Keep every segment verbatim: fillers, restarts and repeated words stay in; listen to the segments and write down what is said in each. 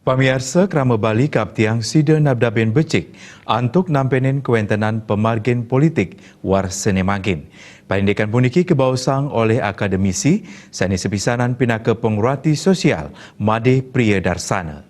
Pamiarsa, krama Bali kaptiang sida nabdabin becik antuk nampenin kawentenan pamargin politik war sane mangkin. Paindikan puniki kabaosang olih akademisi sane sapisanan pinaka pangurati sosial Made Priya Darsana.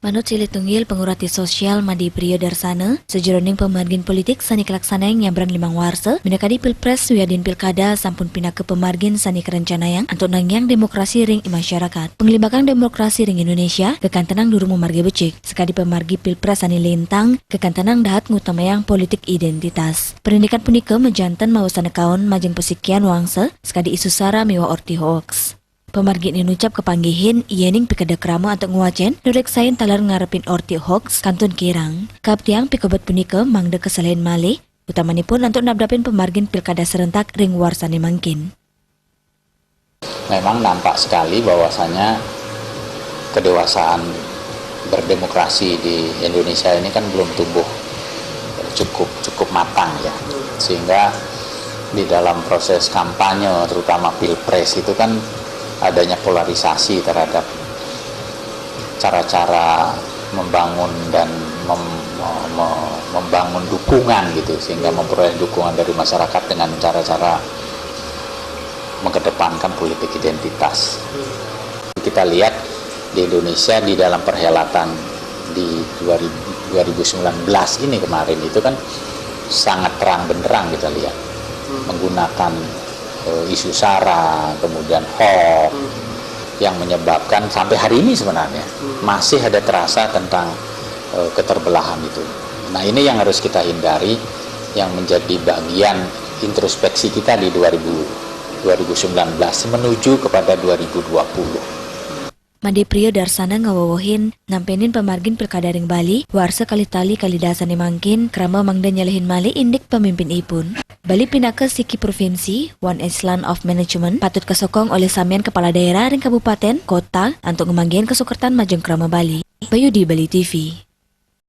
Manut silih tunggil pangurati sosial Made Priya Darsana, sajeroning pamargin politik sane kalaksanayang nyabran limang warsa, minakadi Pilpres wiadin Pilkada sampun pinaka pamargin sane karencanayang antuk nanggiang demokrasi ring masyarakat. Panglimbakang demokrasi ring Indonesia kakantenang durung mamargi becik, sakadi pamargi Pilpres sane lintang kakantenang dahat ngutamayang politik identitas. Parindikan punika majanten mawasana kaon majeng pasikian wangsa sakadi isu sara miwah orti hoaks. Pamargine nucap kapanggihin yening pikeda krama antuk ngwacen, nureksain taler ngarepin orti hoaks kantun kirang. Kaptiang pikobet punika mangda kaselehin malih, utamanipun antuk nabdabin pamargin pilkada serentak ring warsane mangkin. Memang nampak sekali bahwasanya kedewasaan berdemokrasi di Indonesia ini kan belum tumbuh cukup cukup matang, ya, sehingga di dalam proses kampanye, terutama pilpres, itu kan adanya polarisasi terhadap cara-cara membangun dan mem- me- me- membangun dukungan gitu, sehingga memperoleh dukungan dari masyarakat dengan cara-cara mengedepankan politik identitas. Kita lihat di Indonesia di dalam perhelatan di dua ribu, dua ribu sembilan belas ini kemarin itu kan sangat terang benderang kita lihat menggunakan eh, isu sara, kemudian hoax yang menyebabkan sampai hari ini sebenarnya masih ada terasa tentang eh, keterbelahan itu. Nah, ini yang harus kita hindari, yang menjadi bagian introspeksi kita di dua ribu, dua ribu sembilan belas menuju kepada dua ribu dua puluh. Made Priya Darsana ngawewehin, nampenin pamargin pilkada ring Bali warsa kalih tali kalih dasane mangkin, krama mangda nyelehin malih indik pamimpinipun. Bali pinaka siki provinsi, One Island of Management, patut kasokong olih samian kepala daerah ring kabupaten, kota, antuk ngamanggihin kasukertan majeng krama Bali. Bayudi, Bali T V.